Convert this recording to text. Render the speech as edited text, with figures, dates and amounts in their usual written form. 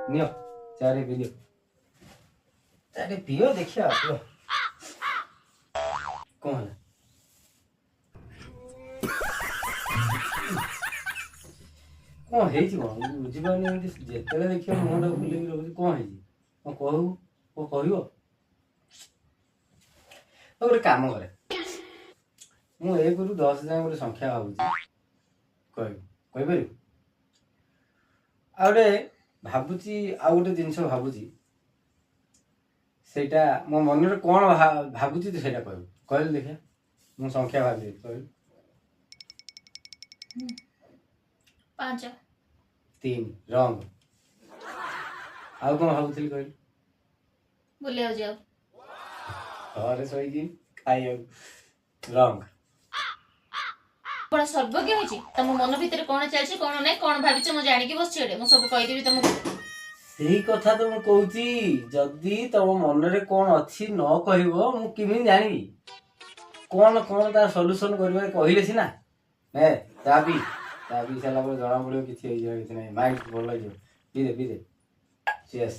ନିଅ, ଚା ରେ ପିଇଦିଅ, ଚା ଟେ ପିଅ, ଦେଖିବା ପିଅ। କଣ ହେଲା? କଣ ହେଇଛି କଣ? ମୁଁ ବୁଝିପାରୁନି। ଏମିତି ଯେତେବେଳେ ଦେଖିବ ମୁହଁଟା ଫୁଲେଇକି ରଖୁଛି। କଣ ହେଇଛି? କଣ କହିବୁ? କଣ କହିବ? ହଉ, ଗୋଟେ କାମ କରେ, ମୁଁ 1ରୁ 10 ଯାଏଁ ଗୋଟେ ସଂଖ୍ୟା ଭାବୁଛି, କହିବୁ? କହିପାରିବୁ? ଆଉ ଗୋଟେ ଭାବୁଛି, ଆଉ ଗୋଟେ ଜିନିଷ ଭାବୁଛି, ସେଇଟା ମୋ ମନରେ କ'ଣ ଭାବୁଛି, ତୁ ସେଇଟା କହିବୁ। କହିଲୁ ଦେଖିଆ, ମୁଁ ସଂଖ୍ୟା ଭାବିବି, କହିଲୁ। 5। 3, ରଙ୍ଗ। ଆଉ କ'ଣ ଭାବୁଥିଲି କହିଲୁ? ବୁଲିବାକୁ ଯାଉ। ଘରେ ଶୋଇକି ଖାଇବାକୁ, ରଙ୍ଗ। ଆପଣ ସର୍ବଜ୍ଞ ହେଇଛି? ତମ ମନ ଭିତରେ କଣ ଚାଲିଛି, କଣ ନାହିଁ, କଣ ଭାବିଛ, ମୁଁ ଜାଣିକି ବସିଛି ଏଠି। ମୁଁ ସବୁ କହିଦେବି ତମକୁ। ସେଇ କଥା ତ ମୁଁ କହୁଛି। ଯଦି ତମ ମନରେ କଣ ଅଛି ନ କହିବ, ମୁଁ କେମିତି ଜାଣିବି କଣ କଣ ତାର ସଲ୍ୟୁସନ କରିବା? କହିଲେ ସିନା। ନେ, ଚା ପି। ଚା ପିଇ ସାରିଲା ପରେ ଜଣା ପଡିବ କିଛି ହେଇଯିବ, କିଛି ନାହିଁ, ମାଇଣ୍ଡ ଭଲ ହେଇଯିବ। ପିଇଦେ, ପିଇଦେ। ଚିୟର୍ସ।